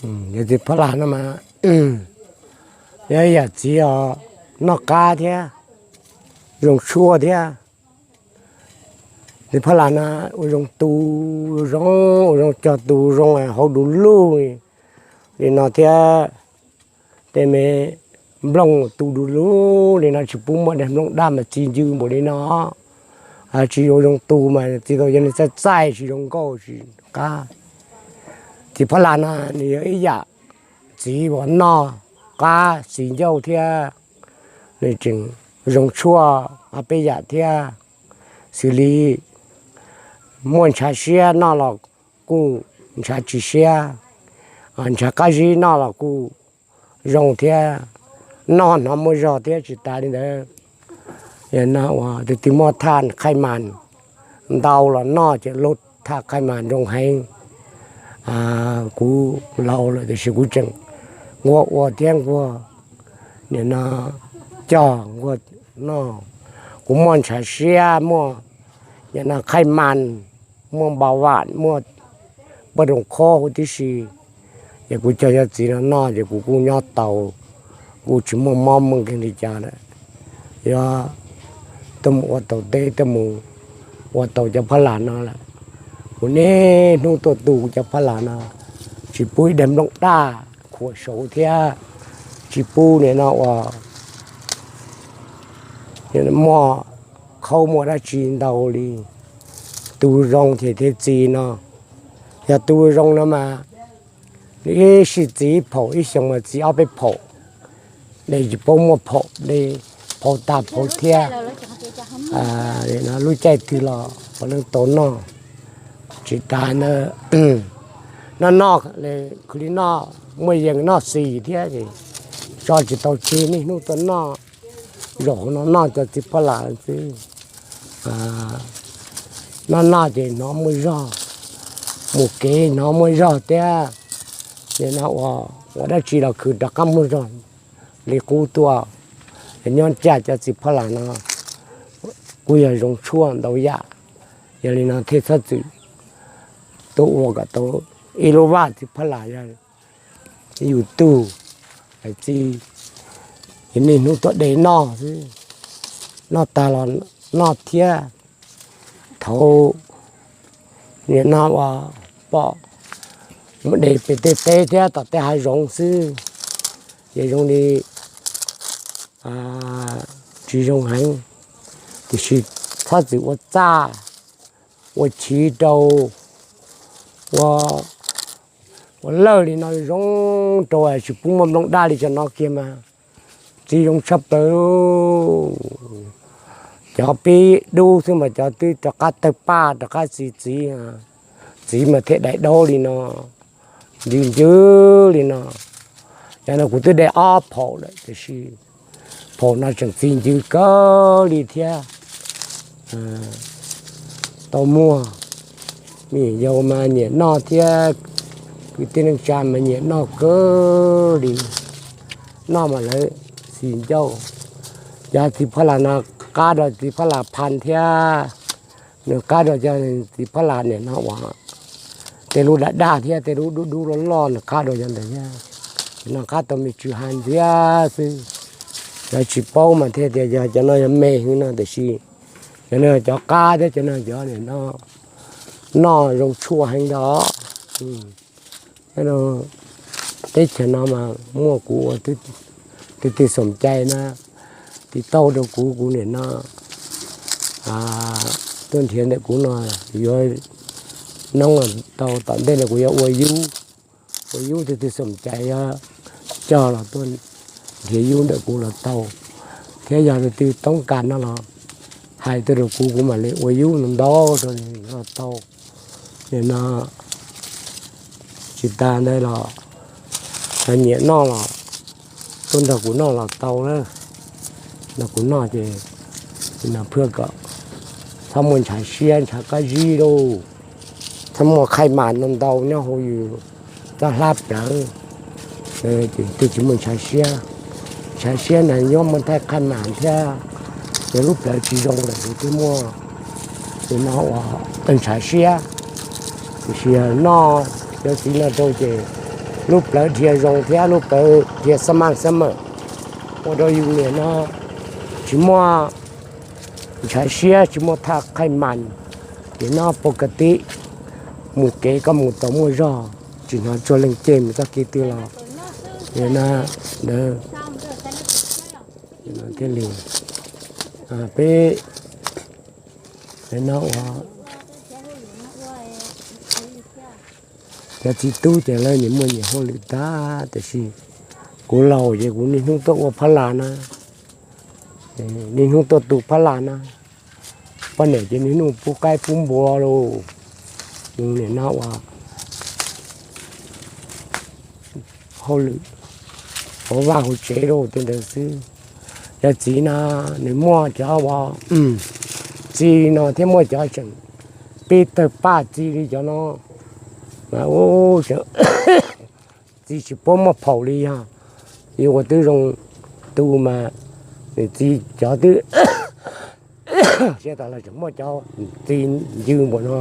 Yog txiv phab las no mas yog ib yam txiv os, noj qab thiab zoo tshuaj thiab. Txiv phab las no ua zoo tu zoo, ua zoo cog tu zoo hauv du lug li no thiab. Tej me nplooj tu du lug li no tsis pub muaj daim nplooj daj mas txi ncw npaum li no. Tsis ua zoo tu mas txi tau yog nws txaij txaij tsis zoo nkauj tsis qab. Txiv phab las no nws yog ib yam txiv uas noj qab txiv ncauj thiab, nws tseem zoo tshuaj ob peb yam thiab. Xws li muaj ntshav siab noj los kuj ntshav tsis siab, ntshav qab zib noj los kuj zoo thiab, noj hnov muaj zog thiab. Tsis tas li ntawd, tus twg muaj thaj qhaij mas ntau los noj ces lub thaj qhaij mas nroo heev. Kuv laus lawm tiam sis kuv tseem nquag ua thiab nquag nim no cog nquag noj. Kuv muaj ntshav siab, muaj nim no qhaij mas, muaj npa vam, muaj poj rooj khob huv tib si, ces kuv cog cov txiv no noj ces kuv kuj nyob tau, kuj tsis muaj mob muaj nkeeg li cas lawm. Yog tuaj mus ua tau teb, tuaj mus ua tau cov phab las no lawm, kuv niaj hnub tuaj tu kuv cov phab las no, tsis pub ib daim nplooj daj khuam saud thiab, tsis pub nim no ua muaj qhaub muaj dab tsi ntau li. Tu zoo ces thiaj txiv no, yog tu zoo no mas ib sij txiv phaum, ib xyoos mas txiv ob peb phaum, de tsis paub muaj phaum, de phaum tas phaum thiab. Lub caij twg los puav leej tau noj. Tsis tas noj noj, khwv li noj, muaj yees noj xis thiab, tso tsis tau tseg, niaj hnub tuaj noj, zaum no noj cov txiv phab las xwb. Noj noj ces hnov muaj zog, mus kev hnov muaj zog thiab. Ces no ua dab tsi los khwv rov qab muaj zog li qub tuaj. Nyob ncaj cov txiv phab las no kuj yog zoo tshuaj ntau yam. Yog li no thiaj txhob txwm tuaj ua kom tau ib lub vaj txiv phab las yog yus tug, hais txiv, niaj hnub tuaj de noj xwb, noj tag los noj thiab. Thaum nim no ua pom mus de pem tej teb thiab tom tej hav zoov xwb, ces zoo li tsis zoo heev. Tiam sis txhob txwm ua txaj, ua chiv rau, ua lawj li no zoo rau tsis pub muaj nplooj daj li cov no kiag mas txiv zoo tshaj plaws. Cov pib dub xwb mas cov twb rov qab tawg paj rov qab txi txiv, txiv mas thiaj daim daub li no, ncw ncw li no. Cov no kuv twb de ob phaum lawm tiam sis phaum no tseem txi ncw kawg li thiab. Tau muag, me nyuam yaus mas nyiam noj thiab, kwv tij neej tsa mas nyiam noj kawg li. Noj mas lawv xis ncauj. Cov txiv phab las no qab rau txiv phab las phas thiab, nws qab rau cov txiv phab las nim no uas tej lub daj daj thiab tej lub dub dub loj loj nws qab rau cov ntawd thiab. Ces no qab tau me tsw ha ntxiab xwb. Lawv tsis paub mas thiaj tias yog cov no yog me heev no tiam sis cov no cov qab thiab cov no cov nim no noj zoo tshuaj heev ntag. Teb chaws no mas muaj kuv ua tus twg xoom cai na, tiv tauj rau kuv, kuv nim no tuaj nrhiav ntawm kuv no yuav noob tau, tom ntej no kuv yuav ua yub, ua yub tus twg xoom cai yuav cog los tuaj nrhiav yub ntawm kuv los tau, thiab yog tus twg toob kas no los hais tuaj rau kuv, kuv mam li ua yub ntau ntau rau nws los tau. Nim no tsis tas ntawd los nyiam noj los tuaj nrog kuv noj los tau na. Nrog kuv noj ces no phaj kom txhob muaj ntshav siab ntshav qab zib lauj, txhob muaj qhaij mas ntau ntau nyob hauv yus txoj hlab plawv, ces twb tsis muaj ntshav siab. Ntshav siab na nyob muaj thaj qhaij mas thiab, ces lub plawv tsis zoo lawm ces twb muaj, ces no ua ntshav siab. Tiam sis noj cov txiv no rau ces Lub plawv dhia zoo thiab lub plawv dhia xab maj xab mawm, ua rau yus nim no tsis muaj ntshav siab, tsis muaj thaj qhaij mas. Nim no pos kas tib mus kev koj mus tau muaj zog, tsis hnov tsuag leej ceg mus txoj kev twg los. Nim no ntawd thiaj li peb no ua cov txiv tub ces lawv nim muaj nyiam hauj lwm tag, tiam sis kuv laus ces kuv niaj hnub tuaj ua phab las na, niaj hnub tuaj tu phab las na. Poj niam ces niaj hnub pub qaib pub npua lauj, nim no ua hauj lwm hauv vaj hauv tsev rau tej ntawd xwb. Cov txiv no nws muaj cov ua txi no thiab muaj cov tseem pib tawg paj txi li cov no mas ua tseem txi tsis paub muaj phaum li yog. Yus ua twb zoo tu mas nws txi cov twb siab tas los tseem muaj cov txi ncw npaum no,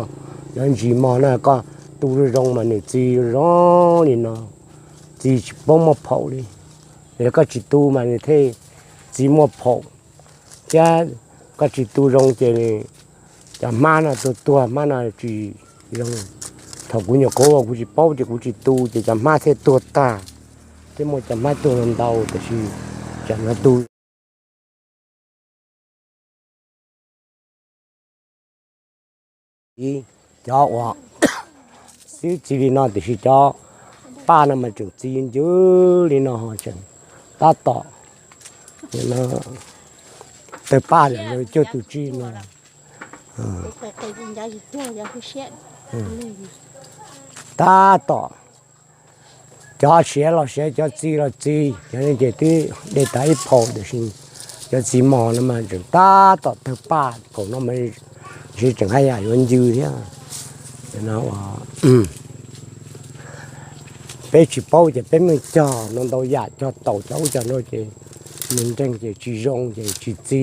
cov ntsis mos na koj tu zoo zoo mas nws txi zoo li no, txi tsis paub muaj phaum li. Yog koj tsis tu mas nws thiaj txi muaj phaum, thiab koj tsis tu zoo ces cov hmab no tuag tuag, hmab no tsis zoo. Thaum kuv nyuam qhuav ua kuv tsis paub ces kuv tsis tu ces cov hmab thiaj tuag tag, thiab muaj cov hmab tuag ntau, tiam sis cov no tu cov uas xwb txi li no tiam sis cov paj no mas tseem txi ncw li no ho tseem tab tom tawg paj lawm cuaj tus tsib no. Tab tom cov siav los siav, cov txi los txi, cov no ces twb de tau ib phaum tiam sis cov txi mos no mas tseem tab tom tawg paj, phaum no mas tseem haj yam yuav ncw thiab. Peb tsis paub ces peb muaj cog no ntau yam, cog taus cov ub cog no ces nws nreeg ces tsis zoo ces tsis txi.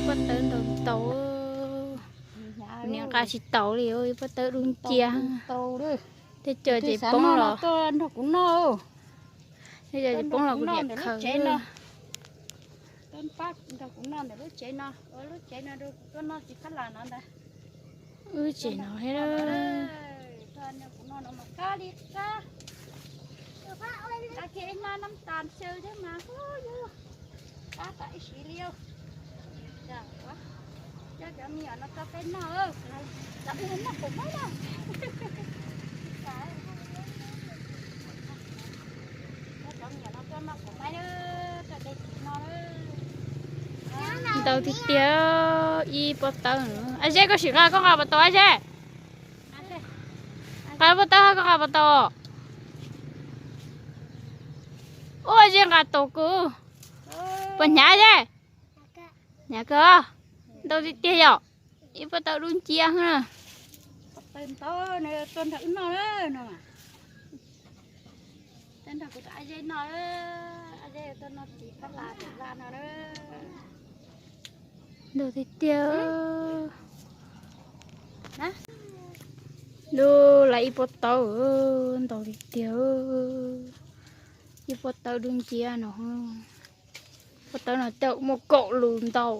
Pob tawb ntaus ntaus, niam nqa tsis taus li, pob tawb dub nciab. Tej co ces poob los. Tej co ces poob los kuv niam khaws. Lub tsev no, lub tsev no, kuv tuaj noj txiv phab las no ntag. Wb tsev no thiab. Kuv no no mas kab li kab. Kab kiag ib hnab nab tas xyaw thiab mas hu yug kab tas ib siv li. Coj cov me nyuam no tuaj peb noj, cov me nyuam noj pum maib na. Cov me nyuam no tuaj noj pum maib, tuaj de txiv no. Ntau tiag tiag, ib pob tawb. Ab Zeb, koj sim nqa, koj nqa puas tau Ab Zeb? Nqa pob tawb, koj nqa puas tau? Ua Zeb nqa tau kuv. Puas hnyav Zeb? Hnyav kawg. Ntau tiag tiag yom. Ib pob tawb dub nciab na. Tuaj nrog wb noj no. Tuaj nrog kuv tus Ab Zeb noj, Ab Zeb tuaj noj txiv phab las txiv vaj no. Ntau tiag tiag. Lub lawv ib pob tawb ntau li tiag. Ib pob tawb dub nciab no. Pob tawb no tej muaj kaum lus ntau.